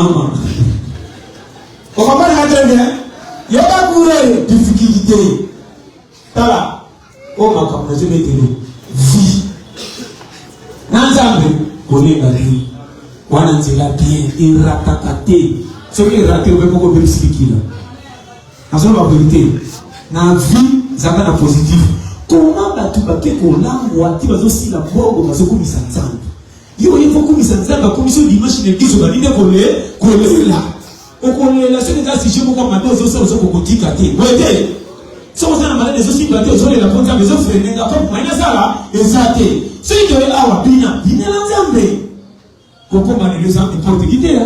Mama. Okomprendre nga très bien? Yoka courage, difficulté. Tala, oyo makambo nazobetelo vie na Nzambe kolenga te wana nzela bien erataka te soki erate obe moko obebisi bikila nazoloba verite na vie zanga na positif koma bato bake kolangwa ti bazosila mbongo bazokumisa nzambe yo oye kokumisa nzambe akomisi yo dimanche na eglise obandi nde kole kolela okolela soki eza sujet moko mabe ozosala ozo kokotika te boye te soki oza na malade ezosimba te ozolela mpo nzambe ezofrene nga mpo moyen nasala eza te soki toye awa bina binela nzambe kokoma lelo eza n'importe qui te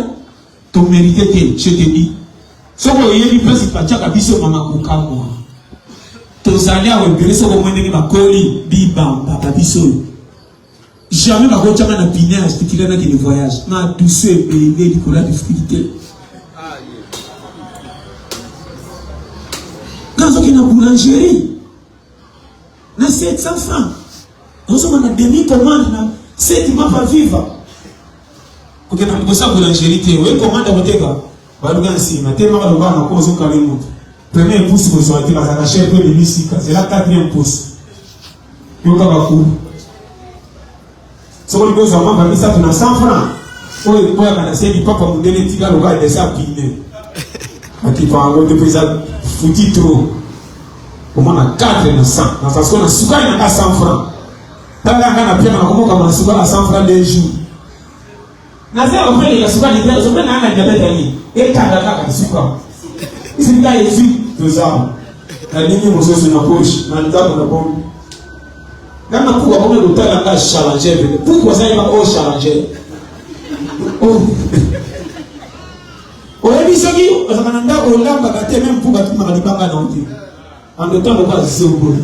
to mérite te je te dis soki oyebi place batiaka biso mama kokamwa tozali awa ebele soki omoi ndenge bakoli bibamba babiso oyo jamais bakotyanga na pine ya tikila nakende voyage ma douceur ebele likolo ya difficulté nazokende na boulangerie na 700 francs ozoma na demi commande na 7 mapa viva kokenda liboso ya boulangerie te oye commande ya koteka baluka nsima te maka loba na ko ozokale moto premier pouce kozwa te bazalaka cher mpe ebimi sika zela quatrième pouce yoka bakulu soki olingi ozwa mapa misato na 100 franc oyo ekweyaka na se lipapa mondele etika lokola desa pine bakipa yango te mpo eza futi trop omona 4 na 100 naza sikoyo na sukali na nga 100 franc tala nga na piaka nakomokama na sukali na 100 franc deux jours naza ya kofeleka sukali te ozope naa na diabete ya nini ekanga kaka suka sika ezwi toza nalingi mosusu na poche na ndako na bombi nga na puku akomi kotala nga challenger vele puku aza yeba o challenger oh. oyebi soki ozalaka na ndako olambaka te meme puku atumaka libanga na yo te ando ntango kwa zobo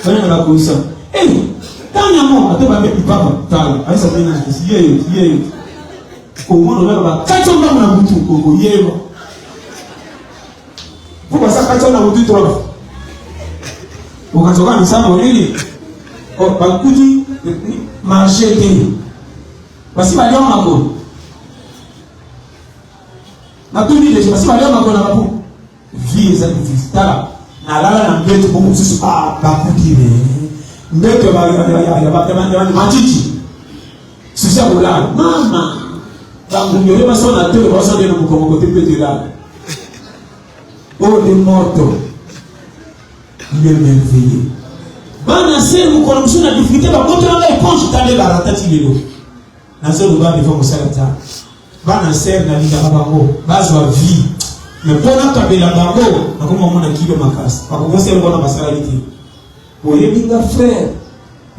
bana na bakosa eh tanya mo ate ba bebi papa tala ayisa bena yeyo yeyo omona olaka bakati mbango na butu okoyeba mpo baza kati na butu trop okanzoka misambo nini oh, bakuti marché te basi balia makolo natuni deja basi balia makolo na bapu vie eza difficile tala nalala na mbeto bongo mosusu ah, bakuti me mbeto ya matiti susi ya kolala mama bangungi oyo basona te basona nde na mokongo kote mbeto elala oyo nde moto il est merveilleux bana se mokolo mosusu na difficulté babotola ngai eponge tande baratati lelo nazoloba devant mosala nzambe Bana sœur nalingaka bango bazwa vie mais mpo nakabela bango nakoma mona kilo makasi bakokosa eloko wana basalaki te oyebi nga frère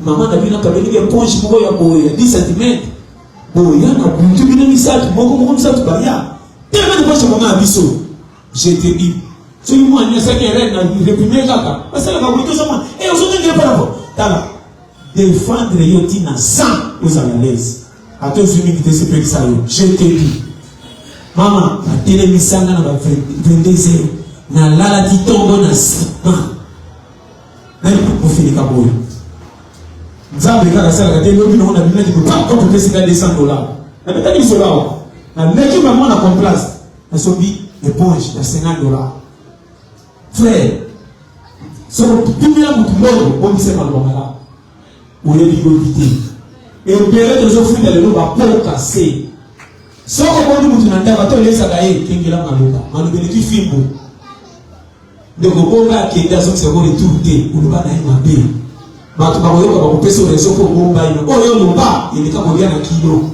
mama na bino akabeli nga eponge moko ya boye ya 10 cm boya na butu bino misato moko moko misato baya telema eponge mama ya biso je te dis soki mwana nyonso asaki erreur na reprime kaka basalaka boye tozomona e ozokengele mpo na tala defendre yo ti na 100 ozala l'aise ata ozwi mingi te sepelisa yo je te dis mama batelemisa nga na ba 22 heures nalala ti ntongo na nsima nani kofeleka boye nzambe kaka asalaka te lobi nango nabimaki kopepesi nga 200 dollar nabetaki lisolo awa naleki bango na complace nasombi eponge ya 50 dollar frère soki opimela motu mbongo bongisa maloba malamu oyebi lobi te ebele tozofuta lelo bapoka se soki omoni motu na ndako ata olesaka ye kengela maloba maloba eleki fimbu ndeko bonga akende azongisa ko retour te oloba na ye mabe bato bakoyoka bakopesa yo raison mpo obomba ye oyo oloba eleka kolia na kilo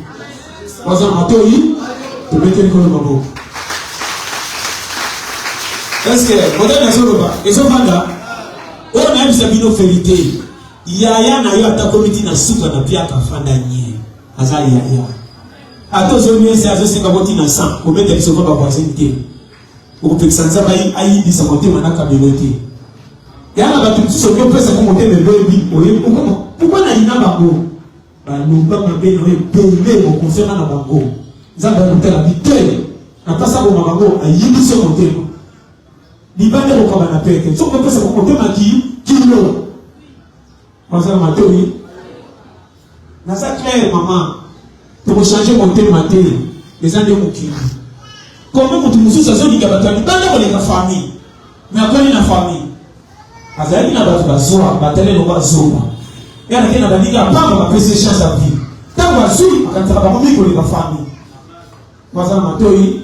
baza na matoi tobeteli kolo maboko estce modele nazoloba ezovanda oyo nayebisa bino verite yaya na yo ata komi ti na suka na piaka fanda nye aza yaya ata ozoniese azosenga ko ti na 100 kobeta lisoko ba voisine te okopekisa nzambe ayindisa motema na kabelo te ya na bato mosusu oki opesa ko motema ebebi oyebi pourkoi nalina bango baloba mabe na yo ebele bokonfiaka na bango nzambe akotala bi te na mpasi aboma bango ayindisi yo motema libanda ekokaba na pete soki opesa bango motema ki kilo baza na matoi naza claire mama tokochange motema te. Eza nde mokili. Comment moto mosusu azolinga bato ya libanda koleka famille? Mais akoli na famille. Azalaki na bato bazwa, batali eloko azoba. Ye alaki na baninga ya pamba bapesi ye chance ya vie. Ntango azwi, akanisaka bango mingi koleka famille. Baza na matoi.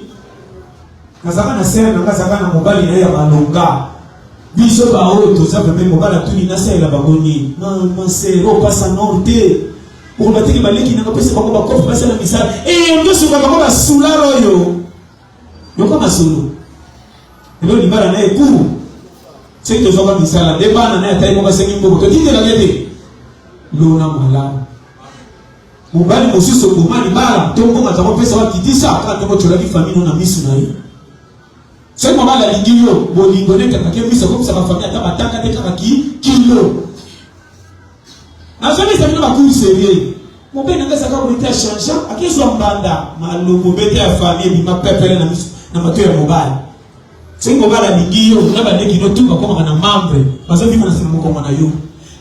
Nazalaka na sere na nga azalaka na mobali na ye ya malonga. Biso baoyo toza pembe mobali atuni nasalela bango nini? Ma sere opasa nord te. Okoloba teke baleki nanga pesa bango bakofi basala misala. Eh ndosuka bango basular oyo. Yoka masolo. Lelo libala na ye kuru. Soki tozwaka misala nde bana na ye ata ye moko asengi mbongo totindelaka ye te. Lona malamu. Mobali mosusu oboma libala to mbongo aza kopesa wakitisa kaka ndenge otyolaki famille no na misu na ye. Soki mobali alingi yo bolingo nde ekangaki miso akomisaka famille ata batanga te kaka ki kilo. Nazongisa bino ba cours sérieux. Mobali na ngai azalaka boye te achangea akezwa mbanda malongo bete ya famille ebima pepele na miso na mato ya mobali. Soki mobali alingi yo na baleki no tu bakomaka na membre bazobima na nsima mokongo na yo.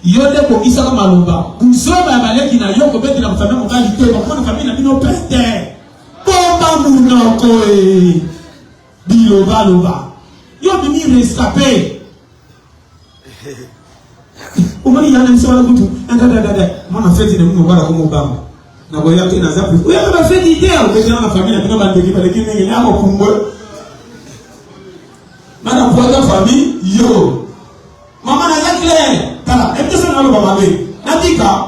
Yo nde bongisaka maloba buzoba ya baleki na yo kobetela famille mobali te bakomona famille na bino pete. Bomba monoko e bilobaloba yo bimi rescapé omoni yana biso wana kutu dadadada mwana feti na bino mobala komobanga nakoya te naza oyaka bafeti te obetela na famille na bino bandeki baleki mingi na mokumbwe bana pwata famille yo mama naza claire tala ebitesa naloba mabe natika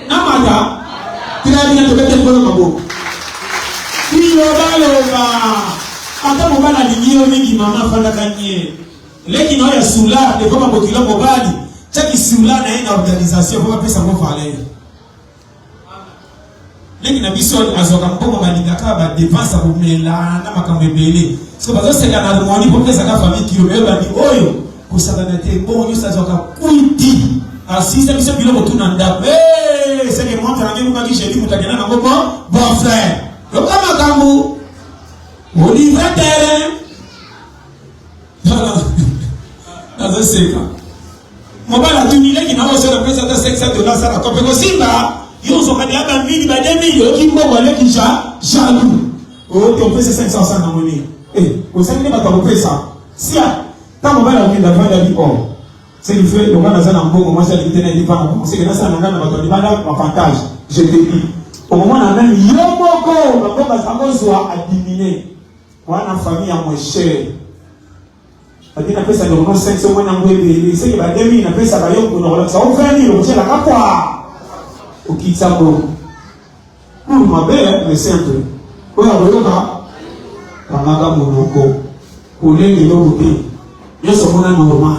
namata tika bino tobete likolo maboko bilobaloba ata mobali alingi yo mingi mama afandaka nie Leki na yo ya soulard devant ba bokilo mobali, tia ki soulard na ye na organisation po bapesa yango valeur. Leki na biso azwaka mbongo balingaka ba dépense ya komela na makambo ebele. Soki bazoseka na harmonie po pesaka famille kilo mais bandi oyo kosakana te mbongo nyonso azwaka kwiti asisa biso biloko tu na ndako. Hey, seke montre na ngai mokaki jeudi moto akenda nango bon bon frère. Yoka makambo olivre terrain nazoseka mobali atuni leki na oyo napesa ata 500 dollars asala kope kosimba yo ozwaka deya ba mili ba 2000 oyoki mbongo aleki ja jaloux oyoki opesa 500 osala nango nini eh, osali nde bato akopesa sia ntango mobali akokenda vanda abi o oh, ce qui fait lokola naza na mbongo mwasi alingi te nayebi vanda bongo seke nasala na ngai na bato ya libanda avantage je te dis okomona meme yo moko bambongo aza kozwa adimine Wana famille ya moins cher. Ati napesa ndeko no 500 mwana yango ebele seke ba 2000 napesaka yo kuna kolakisa o 20000 okotielaka kwa okitisa mbongo pour mabe mais simple oyo akoyoka kangaka monoko kolenga eloko te nyonso omona normal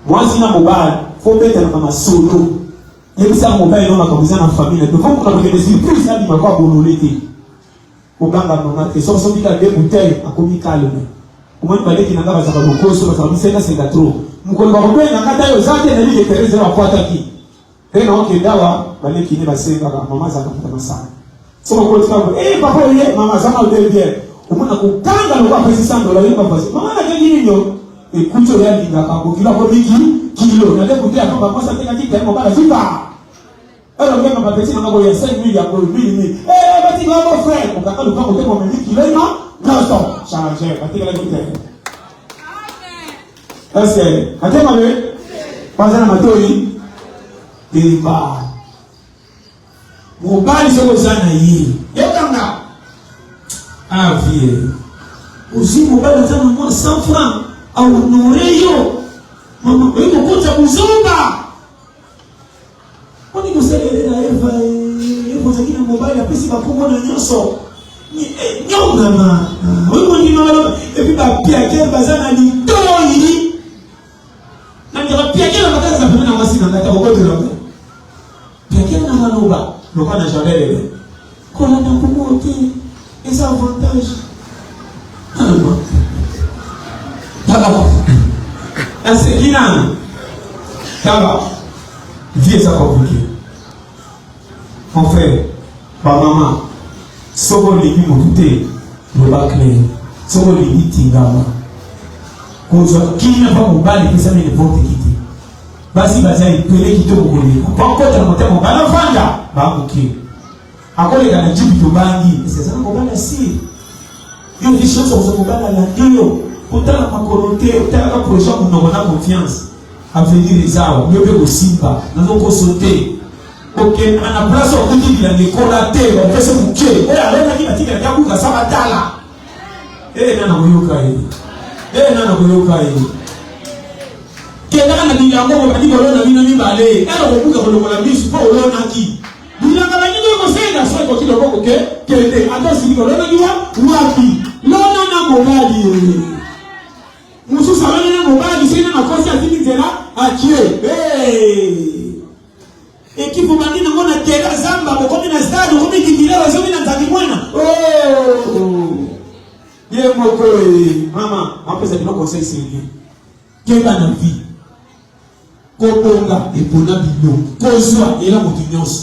mwasi na mobali fo betanaka masolo yebisa mobali no makambo eza na famille na bino fo moto akokende surprise abima ko abolole te Koganga mama te soki asombi kaka deux bouteilles akomi calme. Omoni baleki na nga bazalaka lokoso bazalaka bisenga senga trop. Mokolo bakobenga nga ta yo oza te nayebi ke Therese bakwataki. Nde na okende awa baleki ne basengaka mama azalaka moto masanga. Soki okoti kaka boye eh papa oye mama aza na deux bière. Omona kokanga lokola apesi 100 dollars yo papa mama nakengi nini yo ekuti oyo alingaka bokilo akomi ki kilo na deux bouteilles apamba mwasi atekaki te mobali azwi pa Alors ngai ba petit nanga boya 5000 ya boye 1000 1000. Eh bati nga mon frère okanga lupango te bomemi kilo ina nyonso charge batikalaki te. Est-ce que ate mabe baza na matoi deba mobali soki oza na ye yokanga avie ah, ozwi mobali oza na mwa 100 franc ahonore yo mama oyi kokotisa buzoba Boni kosalela na Eva Eva ozalaki na mobali apesi bakombo na nyonso eh, nyongama ah, oyi kondima baloba epuis bapiakere baza na litoi nandaka piakere na makasi na peme na mwasi na ngai takokotela ngai piakere na maloba lokola na jardin lelo kolanda nkumu te eza avantage tala naseki nanu tala vie eza compliqué mon frère bamama soki olingi motu te loba clair soki olingi tingama kozwa kimia mpa mobali epesami n'importe qui te basi baza ebele kitoko koleka bakota na motema mobali afanda bamoke. Akoleka na jipi tobangi. Ese eza na kobala si. Yo ozwi chance okozwa mobali alandi yo. Kotala makolo te, otalaka projet ya monoko na confiance. Avenir eza awa, yo mpe kosimba. Nazokoso te. Okendaka na place okuti bilanga ekola te, bapesi moke. Oyo alonaki batikalaki abuka sa batala. Ee nana koyoka ye. Ee nana koyoka ye. Kendaka na bilanga bobandi kolona bino mibale. Elo kobuka kolongola misu mpo olonaki. Bilanga baninga ekosenga so ekoki loboko ke kende ata osili kolonaki wa wapi lona na mobali ye mosusu aloni na mobali soki na makosi atiki nzela atie hey. Ekipe obandi nango na tera zamba bokomi na stade okomi titulaire ozomi na nzaki mwana oh! Ye moko eh, mama apesa bino conseil sérieux keba na vie kobonga epona bino kozwa ela moto nyonso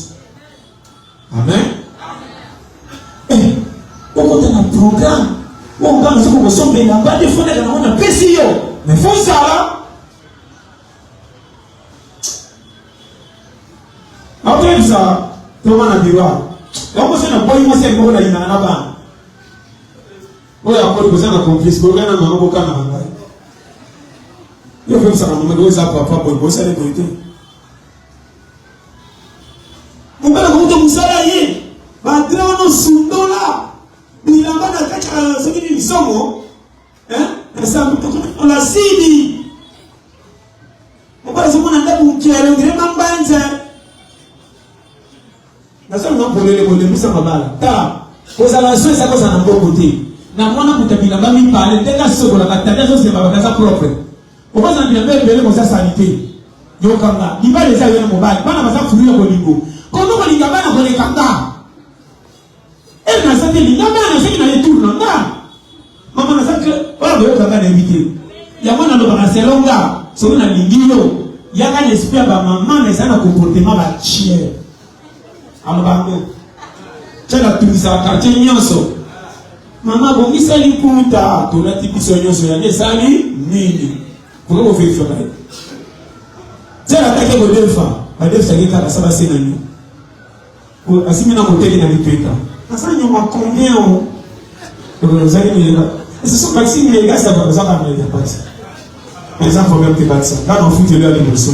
amen eh, okota na programme oyo nga nazoki kosomba elamba nde fondaka nango napesi yo mais fozala Nakoyebisa toma na biro awa. Yango se na boyi mwasi ya moko na lingana na bana. Oyo akoli koza na complice boyoka na mama bokanga na ngai. Yo koyebisaka mama oyo eza papa boye bosali boye te. Mobali akokuta mosala ye badra wana osundola bilamba na kati ya soki nini songo olasili mobali azomona ndako nkele ondire mambanza nazolinga polele kolembisa mabala tala kozala so eza kozala na mbongo te na mwana kuta bilamba mibale ndenge asokolaka tata azosemba bato aza propre okozala bilamba ebele koza salite yokanga libala eza yo na mobali bana baza fulu ya bolingo kono kolinga bana koleka nga Ere naza te linga bana soki na ye tour na nga. Mama naza que oyo boyoka nga nayebi te. Yango nalobaka selon nga soki nalingi yo yaka na esprit ya ba mama na eza na comportement ba chier. Aloba yango. Tia natungisaka quartier nyonso. Mama bongisa liputa tolati biso nyonso yango esali nini? Koki koverifia ye. Tia nataki kodefa badefisaki kaka sa basenga nini? Asimbi na moteki na lipeka. Naza nyonga combien o? Ozali milela. Ce sont bakisi milela ça va ozaka milela bakisa. Mais eza problème te bakisa. Nga na ofuteli ya liboso.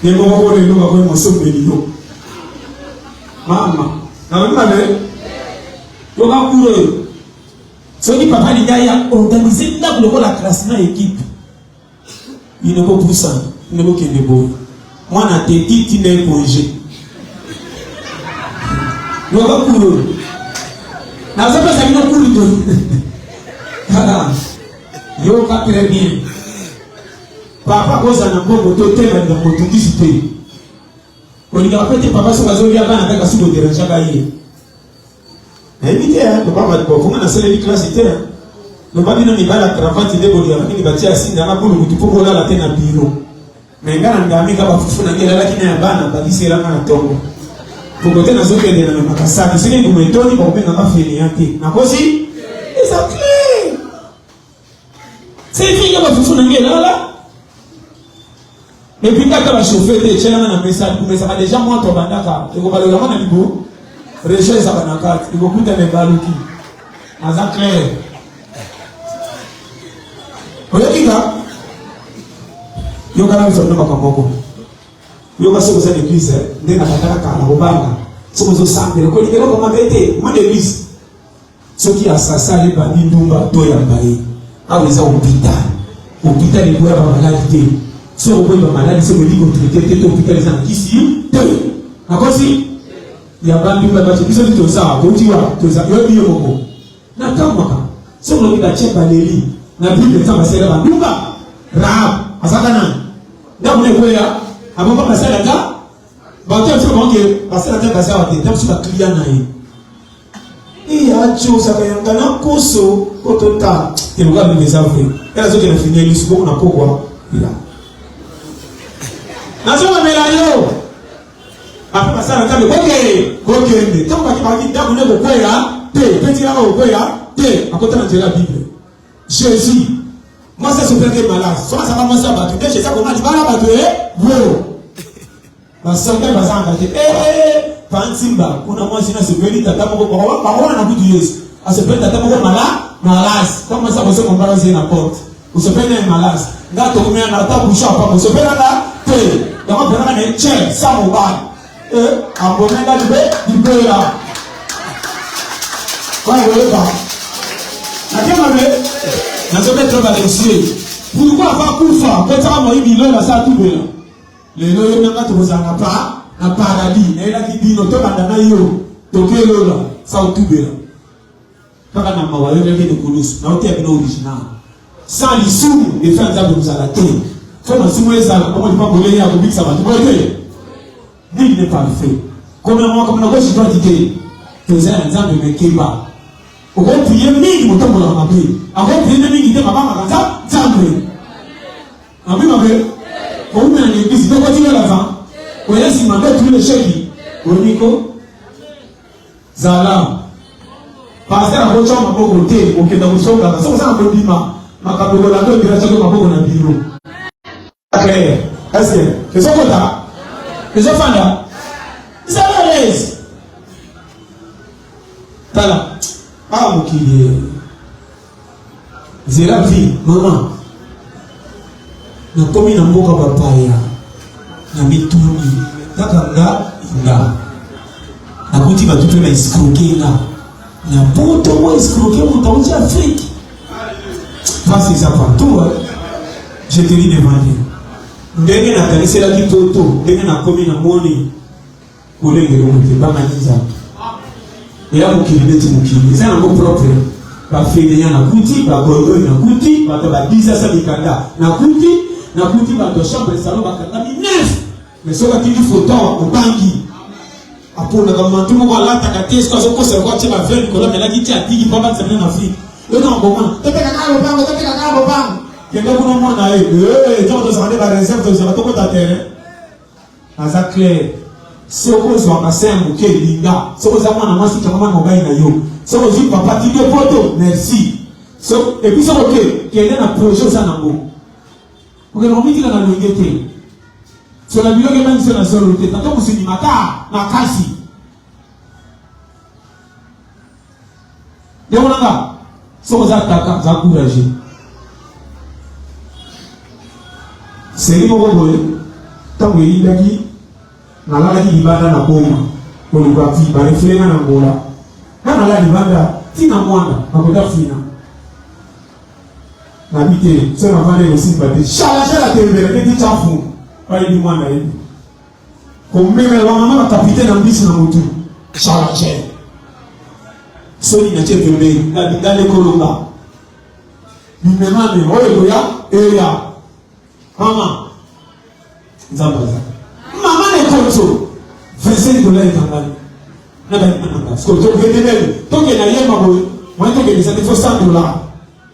Ye moko ko lelo bakoyi mosombeli yo. Mama, nalobi mabe. Yoka cours oyo. Soki papa alingi aya organiser ndako lokola classement équipe. Bino bopusana, bino bokende boye. Mwana teti tina ye congé. Yoka kulu oyo. Nazopesa bino kulu to. Yoka très bien. Papa kozala na mbongo to te balinga motungisi te. Olingaka mpe te papa soki azolia bana kaka soki oderangeaka ye. Nayebi te hein, loba bato bokonga nasaleli classe te hein. Loba bino mibali ya cravate nde bolingaka mingi batia singa na bulu mutu mpo bolala te na bureau. Mais nga na ndami ka bafufu na ngai elalaki na ya bana bakisela nga na tongo. Poko te nazokende na memaka saki soki libumu etondi bakobenga nga fainéant te. Nakosi? Eza clair. C'est nga bafufu na ngai elala. Et puis kaka ba chauffeur te etiela nga na mesa kumesaka deja mwa to bandaka ekobalola ngo na libo rechaud ezaka na kati ekokutana ebaluki aza clair oyoki nga yoka na biso makambo moko yoka soki oza na eglise nde na bandaka kala kobanga soki ozosambela kolinga eloko mabe te mwana eglise Soki assassin ayebani ndumba to yamba ye. Awa eza hopital. Hopital eboya ba maladi te. Soki oboyi ba maladi soki olingi ko traiter te to hopital eza na kisi te. Nakosi? Yamba ndumba bato biso nde toza awa touti wapi toza yoyebi yo moko. Nakamwaka soki olobi batie baleli na Bible Nzambe asalela ba ndumba. Rahab azalaka nani? Ndako na ekweya abomba basalaka bato ya biso banke basalaka baza awa te ntango mosusu ba client na ye. Iya ozaka yanga na koso koto ta te lokola bino eza vrai ela azokende fini lisu bongo na pokwa ya nazomamela yo apres basala nzambe kokende kokende ntango baki baki ndako nde kokweya te mpe nzela kokweya te akota na nzela ya bible jésus mwasi asopelaki ye malasi soki azalaka mwasi ya bato nde jésus akoma libala bato e wo Ba soldat bazanga te. Eh, eh, eh. Pansimba kuna mwasi na sepeli tata moko bakowana na kutu Yesu asepeli tata moko mala malasi ntango mwasi akoseka mbala ozie na porte osepeli naye malasi nga tokomela na ata bouchon apamba osepelaka te yango mpenaka na che sa mobali e abomela libe libela wana koyeba nake mabe nazobetra balesie pourquoi ava kufa kotiaka moyibi lola asa tubela Lelo yo na nga tokozala na pa na paradis. Nayelaki bino tobanda na yo toke lola sa otubela kaka na mawa yo ndenge ekulusu na oteya bino original sans lisumu efe ya nzambe kozala te fo masumu ezala bongo lipamboli ye akobikisa bato boye te nul n'est parfait komema makambo na gauche droite te toza ya nzambe mekeba okopriye mingi motombolaka mabe akopriye nde mingi te babangaka nzambe Mabe mabe. Koumela na eglise to kotikala avant. Koya nsima nde otuli lesheki. Boniko. Zala. Pasteur akotya maboko te okenda kosongaka soki oza na kondima makambo ekolanda obira tyaki maboko na biro. Claire. Est-ce que ezokota? Ezofanda? Zala à l'aise. Tala. Ah mokili. Zela vie maman. Nakomi na mboka bapaya na mituni kaka nga nga nakuti bato mpe baescroke nga na poto mo escroke moto auti Afrique pasi eza partout hein? Je te dis devant Dieu ndenge nakaniselaki poto ndenge nakomi na moni Kolenge eloko te, banga nde Nzambe. Eya mokili neti mokili, eza nango propre. Ba fainéants nakuti, ba goygoy nakuti, bato ba disasa mikanda nakuti, nakuti bato ya chambre salon bakangami neuf. Mais soki atindi photo awa obangi. Aponaka manteau moko alataka te, soki azokosa lokola atie ba verre likolo amelaki ti atiki mpo abakisa bino na Afrique. Yo na komona, toteka kaka lopango, toteka kaka lopango. Kende kuna omona ye, eh, ntango tozalaka nde ba réserve tozalaka tokota terrain. Aza clair. Soki ozwaka sein ya moke linga. Soki oza mwana mwasi kanga mwana mobali na yo. Soki ozwi papa tindi yo poto merci. So, et puis soki oke kende na projet oza nango. Okende komitika na loyenge te. Sola biloko ebangisi yo na zolo te. Tata mosuni mata makasi. Ndeko na nga, soki oza tata, oza courageux. Seri moko boye, ntango eyindaki, nalalaki libanda na boma koluka ti barefle nga na Angola. Nga nalala libanda ti na mwanda nakota fina. Nabi te, soki navandi ekosimba te. Shala shala tembele te ti chafu. Bayebi mwana yebi. Komemela ba mama ba capitaine na mbisi na mutu. Challenger. Soni na tie pembeni na bindale kolonga. Bimemame oyo ekoya eya. Mama. Nzambe aza. Mama na ekonzo. 25 dollars ekangani. Na ba nanga. Parce que tokende nini? Tokende yema boye. Moi tokende eza te faut 100 dollars.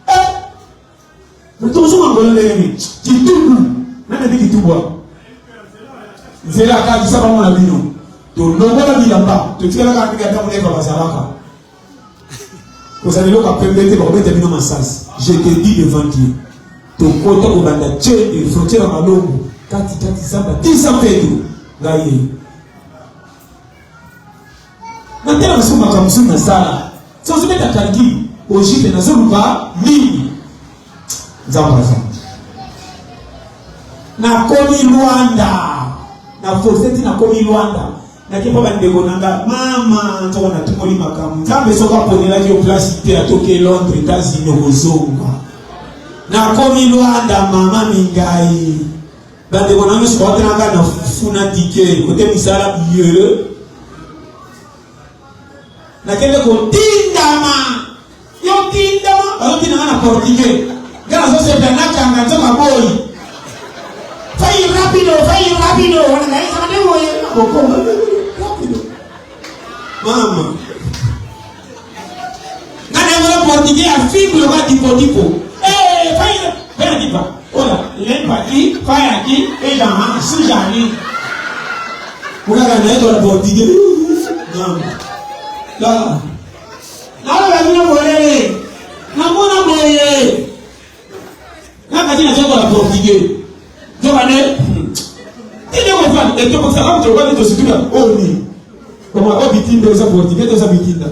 Eh! Mais tozonga Angola ndenge nini? Kitubu. Nani ayebi kitubu awa? Nzela akangisa bango na bino. Tolongola bilamba, totikala kaka ndenge Adamu na Eva bazalaka. Kozala eloko ya pembe te, bakobeta bino masasi. Je te dis devant Dieu. Tokota kobanda Tchende, frontière ya Malongo, kati kati zamba, ti San Pedro. Ngai ye. Natala mosusu makambo mosusu nasala. Soki ozobeta calcul, ojipe nazoluka nini? Nzambe aza. Nakomi Rwanda. Na force ti nakomi Rwanda. Nake mpo bandeko na nga mama nzoko natumoli makambo. Nzambe soki aponelaki yo place te atoke Londres, États-Unis okozonga. Nakomi Rwanda mama mingai. Bandeko na nyonso baotela nga na fufu na tike kote misala ye. Nakende kotindama yo tindama bazotinda nga na portugais nga nazosepela nakanga nzoka boyi fai rapido fai rapido wana nayesaka nde boye nakokoma rapido mama nga nayekola portugais ya fimbu lokola dipodipo eh, fai vena dipa ola lempa ki fai aki ejaha sujani okaka nayekola portugais mama Naloba bino polele, namona boye nakati nazokola portugais nzokande tinde kofanda etokosaka moto lokola nde tosituka oyo nini. Koma oyo bitinda eza portugais to eza bitinda?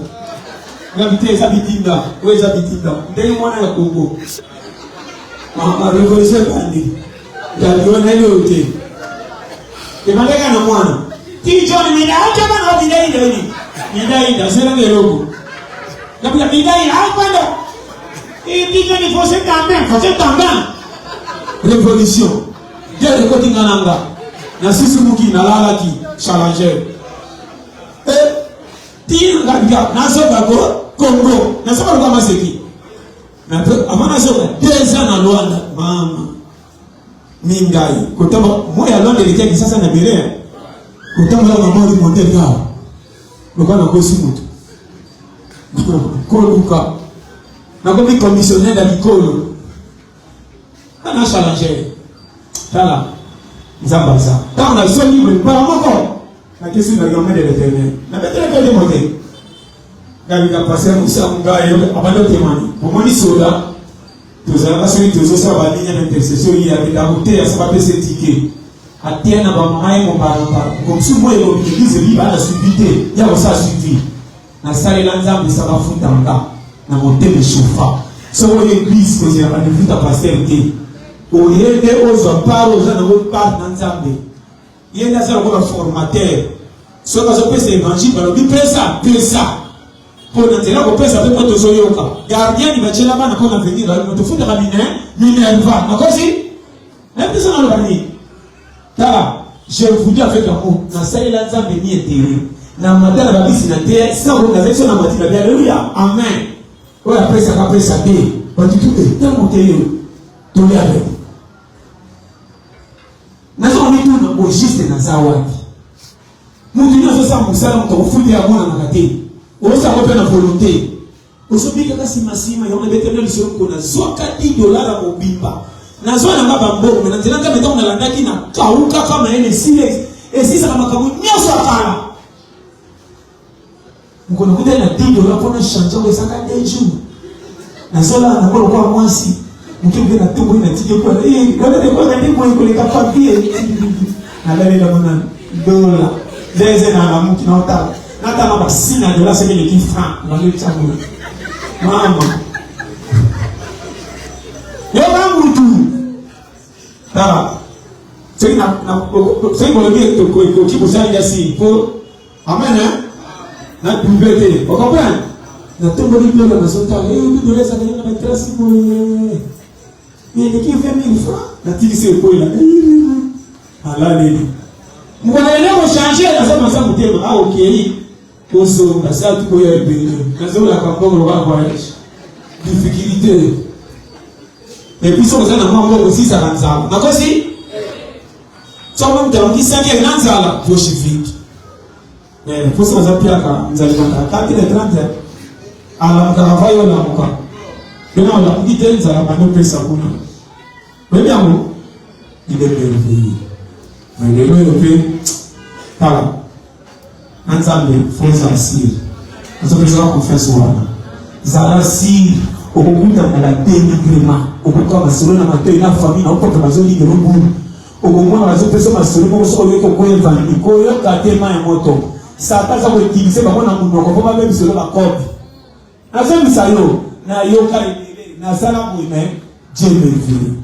Nga bitinda eza bitinda, oyo eza bitinda. Ndenge mwana ya Congo. Mama revolution ebandi. Ndandi wana eloo te. Ebandaka na mwana. Ti John mina acha bana wa mida ida ini. Mida ida sera ngeloko. Napia mida ida akwenda. Ti John faut se tambin, faut se tambin. Révolution. Guerre ekoti nga na nga. Nasisumuki nalalaki challenger. Eh, ti nga nga nazoka ko Congo. Nazoka lokola maseki. Mais avant nazoka 2 ans na Luanda, mama. Mingai kotamba moi ya Luanda eleki ya Kinshasa na ebele. Kotambola na moi monte nga. Lokola nakosi moto. Koluka. Nakomi commissionnaire ya bikolo. Ana challenger. Tala. Nzambe aza. Ntango nazongi boye mbala moko nakesi na lombe de l'éternel. Nabetelaki yo te mote. Ngalika pasteur Musa ngai abandi otemani. Omoni soda tozalaka soki tozosala baligne na intercession ye akenda koteya sa bapesa etike ateya na bamama ye mobalamba mosusu moyo ekomi eglise ebi bana suivi te ya kosala suivi Nasalela Nzambe sa bafuta nga na motema echauffa. Soki oye eglise kozela ba lifuta pasteur te. Oye nde ozwa part oza nango part na Nzambe. Ye nde aza lokola formateur. Soki azopesa evangile balobi pesa pesa. Mpo na nzela kopesa mpe mpo tozoyoka. Gardien batiela bana mpo na avenir moto ofutaka mine minerva. Nakosi? Nayebi te soki naloba nini. Tala, je vous dis avec amour, nasalela Nzambe ni intérêt. Na mata na babisi na te, sango nazali so na mati na bi alléluia. Amen. Oyo apesaka apesa te. Bato tu te, ntango te yo. Tolia avec. Nazo komituna au juste naza wapi? Moto nyonso osala mosala moto akofuta ye amonanaka te. Osala mpe na volonté. Ozobika kaka sima sima yango nabeteli na lisolo moko nazwaka 10 dollar ya mobimba nazwa na nga bambongo me na nzela nzambe ntango nalandaki na kaukaka mayele esili esisaka makambo nyonso ya kala mokolo nakutani na 10 dollar mpo na change yango ezaka 2 jours nazolala nango lokola mwasi moke mpe natomboli natiki ekwana ekwaka nde boye koleka papier nalalela mona dola zeze na lamuki naotala natala basina dola soki eleki franc nalotiango mama yoka mutu tala soki bolobi ekoki kosalinga si po amen na double te ocomprendre natomboli dola nazotala dola ezalaki na batrasi boye eleki 20 000 francs natikisi ekwela alaleli mokolo ene kochange naza maza motema a okei kozonga sa tukoya ebele nazolaka mbongo lokola voyage difficulté epuis soki oza na mwa mbongo osisaka nzala nakosi soki moto amoki 5 heures na nzala poche vide mposa baza piaka nzala ebandaka 4 heures 30 alamukaka va yo olamuka bena olamuki te nzala bandi opesa kuna oyebi yango il est merveilleux mais lelo oyo mpe tala na nzambe fo ozala sire azopesaka confiance wana zala sire okokutana na badenigrement okoka masolo na matoi na famille na okota bazolingela obulu Okomona bazopesa masolo moko soki oyoki okoya evangile koyoka te mai ya moto. Satan aza koutilize bango na monoko mpo babebisa yo bakope. Nazongisa yo nayoka ebele nasala boye mais Dieu merveilleux.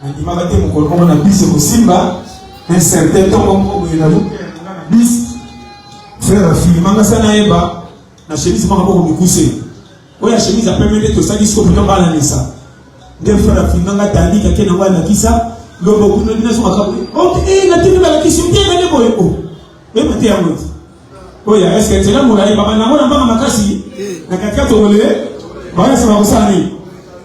Nandimaka te mokolo moko na bisi ekosimba un certain ntongo moko boye na bisi frère afilmanga sa nayeba na chemise moko moko mikuse oyo ya chemise ya pembe nde tosali siko mpo tobalanisa nde frère afilma nga tandika ake nango alakisa lobo kuna bino azongaka boye ok eh, natindi balakisi te nde boye o oyeba te yango ti oya eske nzela molai baba nango na mbanga makasi na katikati okole bayasema kosala nini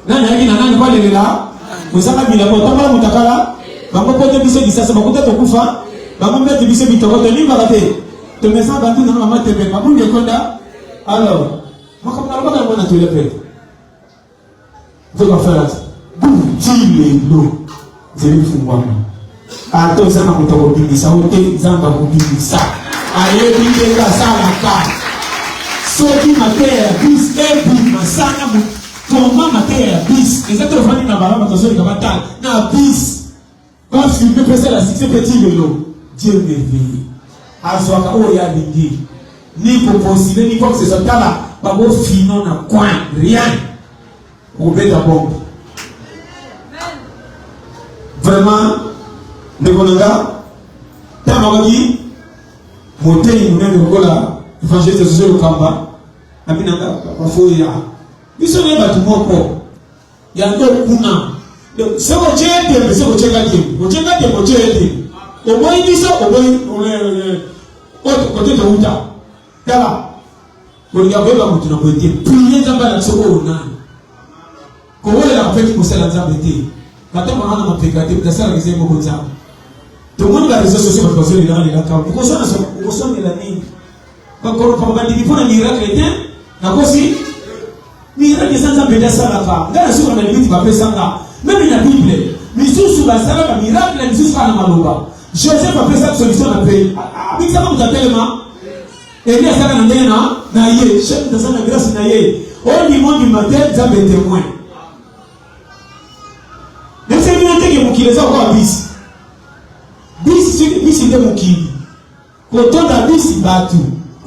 nani ayaki na nani kwalelela kozanga bilamba otambola motakala bango pote biso lisasa bakuta tokufa bango mbete biso bitoko tolimbaka te tomesa bantu nano mama tembe mabundi ekonda alors makambo nalobaka yango na toile mpe nzoka frère ti lelo nzela efungwama ata oza na moto akobimisa yo te nzambe akobimisa ayebi ndenge asalaka soki mateya ya bis ebima sana koma mateya ya bis eza te ofandi na balaba tozoleka batala na bis bafilme mpe esala succès mpe ti lelo dieu merveilleux azwaka oyo alingi. Ni kopostule ni quoi que ce soit. Tala bakofino na coin rien. Okobeta bombe. Vraiment ndeko na nga ntango akoki moteyi monene lokola évangéliste José Lokamba na bino nga bafoya biso naye bato moko yango kuna soki otye tembe soki otye nga tembe otye nga tembe otye ye tembe oboyi biso oboyi kote touta tala kolinga koyeba moto na boye te prie nzambe alakisa oyo nani kowelela kopeki kosala nzambe te batambolaka na mapeka te moto asalaka eza ye moko nzambe tomoni ba réseau sociaux bato bazolelaka lelaka okoswanela nini Bakolopa bandimi mpo na miracle te nakosi miracle eza nzambe nde asalaka ngai nasuka na limiti bapesa nga meme na bible misusu basalaka miracle misusu kaka na maloba joseph apesaka solution na pays abikisaka moto atelema eli asalaka na ndenge na na ye chef moto asala na grâce na ye ondima ondima te nzambe témoin nayebisaki bino teke mokili eza lokola bisi bisi soki bisi nde mokili Kotonda bisi batu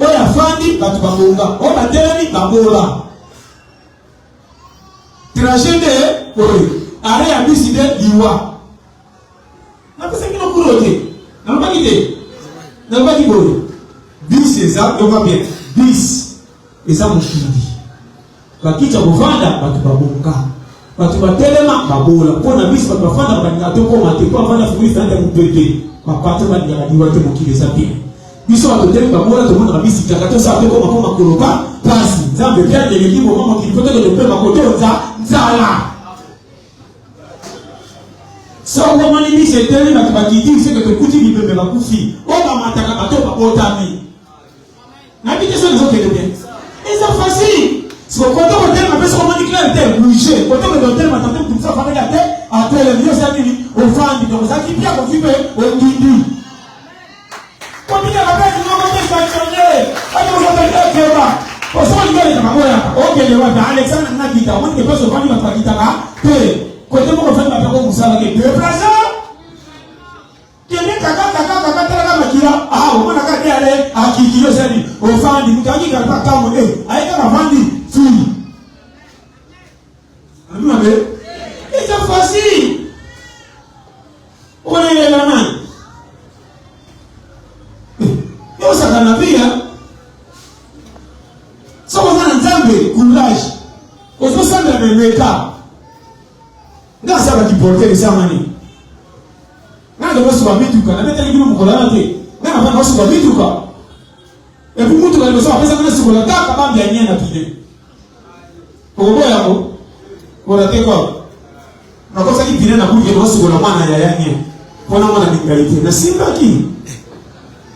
oyo afandi batu babonga oyo batelemi babola trajet nde oyo arret ya bisi nde liwa napesaki bino kuro te nalobaki te nalobaki boye bisi eza yoka bien bisi eza mokili Bakiti ya kovanda bato babonga bato batelema babola mpo na biso bato bafandaka balingaka tokoma te mpo afanda fungoli fenêtre ya mopepe bapatro balingaka liwa te mokili eza bien biso bato telemi babola tomonaka bisi kaka tosala tokoma mpo makolo pa pasi nzambe mpe aleleki boma mokili mpo tokende kopema kotonza nzala soki omoni bisi etelemi bato bakiti seke tokuti bibembe bakufi oyo bamataka bato babotami Nayebi te soki ezokende bien. Eza facile. Siko kote kotelema mpe soki omoni clair te bouge kote kote kotelema tante moto mosusu afandaki ate atelemi yo osali nini ofandi donc ozalaki pia kofi mpe ondindi kotikaka mpe moko te sanctionne ati kozotaki ekeba osoki olingi oleka baboyaka okende wapi alexandre nakita omoni ke place ofandi bato bakitaka te kote moko ofandi bato yako mosala ke deplace Kende kaka kaka kaka tala kaka makila ah omona kaka te ale akiki yo sani ofandi moto akiki kaka kamwe eh aye kaka vandi fui alobi mabe eza facile okolelela nani yo osaka na vie soki oza na nzambe courage ozosambela na leta nga asalaki porter esanga nini Nga na basuka mituka, na betaki bino mokolo wana te. Nga na bana basuka mituka. Et puis mutuka liboso apesa nga sukola kaka bambi ya nyana pine. Okoboya yango? Orate quoi? Nakosaki pine na kuke na sukola mwana ya ya nye. Pona mwana lingai te. Nasimbaki.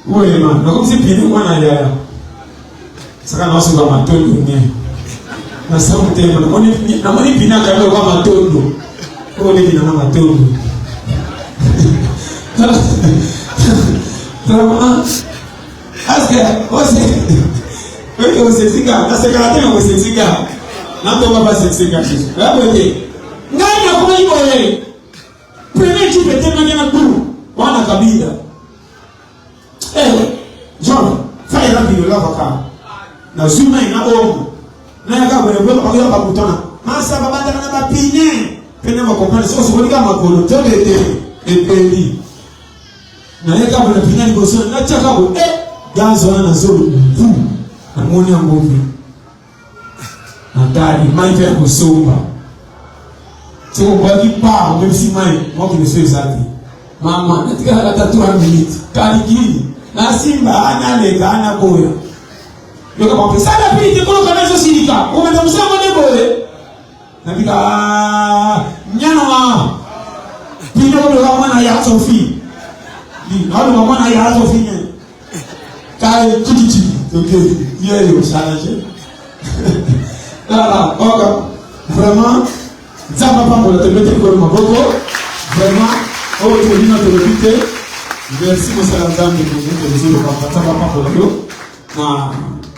Wema, nakomisi pine mwana ya ya. Saka na suka matondo nye. Nasa motema, namoni pine akanga kwa matondo. Oyo leki nanga matondo. Vraiment, aske ose oyo osesika nasekaka te na kosesika natonga basesika yaboye te ngai nakomaki boye premier jipe etemaki na cour wana kabila Eh, Jean, fai rapido lava ka. Nazwi mai na omo. Nayaka boye boye bakoya bakutana. Masa babandaka na bapine. Pene bakomprendre soki osokoli kaka makolo nzoto ete epeli. Nayaka boye na pine liboso natiaka boye eh gaz wana na zolo vu namoni yango mpe natali mai mpe ya kosomba soki obwaki pa obebisi mai mokili so eza te mama natikalaka ata 3 minutes kalikili nasimba analeka anaboya yoka bape sala pili te koloka na ezosilika omanda mosala ngo nde boye nabika nyana pino oloka mwana ya sofi naoloka mwana ya sofi nye Kai chichichi toke yeyo change. Tala oka vraiment Nzambe apambola tobeti likolo maboko vraiment oyo tolina tolobi te merci mosala Nzambe tozoloba Nzambe apambola yo na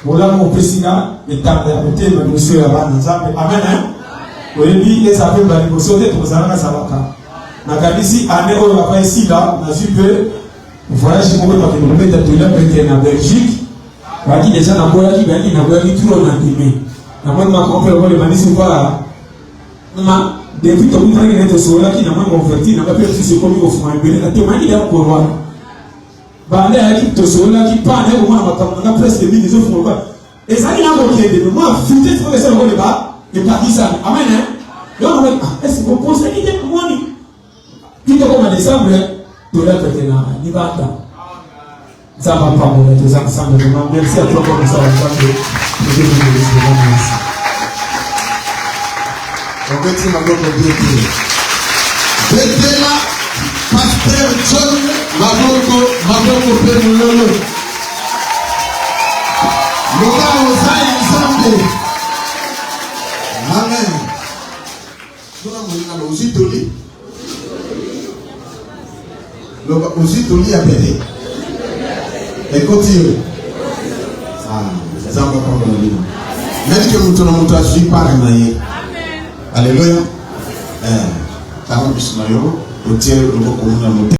bolamu opesi nga etanda ya kotelema liboso ya bana Nzambe amen oyebi eza mpe mbala liboso te tokozalaka zalaka nakanisi ane oyo papa esila nazwi mpe Voyage moko bakende kobeta tola pete na Belgique. Baki deja naboyaki, bayaki naboyaki trop na ndimi. Namoni makambo mpe lokola ebandisi lokola ma depuis tokutanaki naye tosololaki na mwa ouverture na nga mpe mosusu ekomi kofuma ebele na témoignaki deya mokolo wana banda ayaki tosololaki pa naye komona makambo na nga presque mingi ezofuma lokola ezali na kokende me mwa vitesse moko eza lokola eba epakisami amen yo namoni ah est ce bokosaki te moni ti tokoma décembre toya pete na libanda. Nzambe apambola, toza ensemble vraiment. Merci à toi pour mosala Nzambe. Merci. Obeti maboko bien te. Betela Pasteur John maboko, maboko mpe mololo. Loba oza ya Nzambe. Amen. Tuna moninga na ozwi toli. Loba ozwi toli ya pete. Ekoti yo. Ah, Nzambe apambola bino. Nayebi ke moto na moto azwi part na ye. Alléluia. Eh, tanga biso na yo, otie loboko na motema.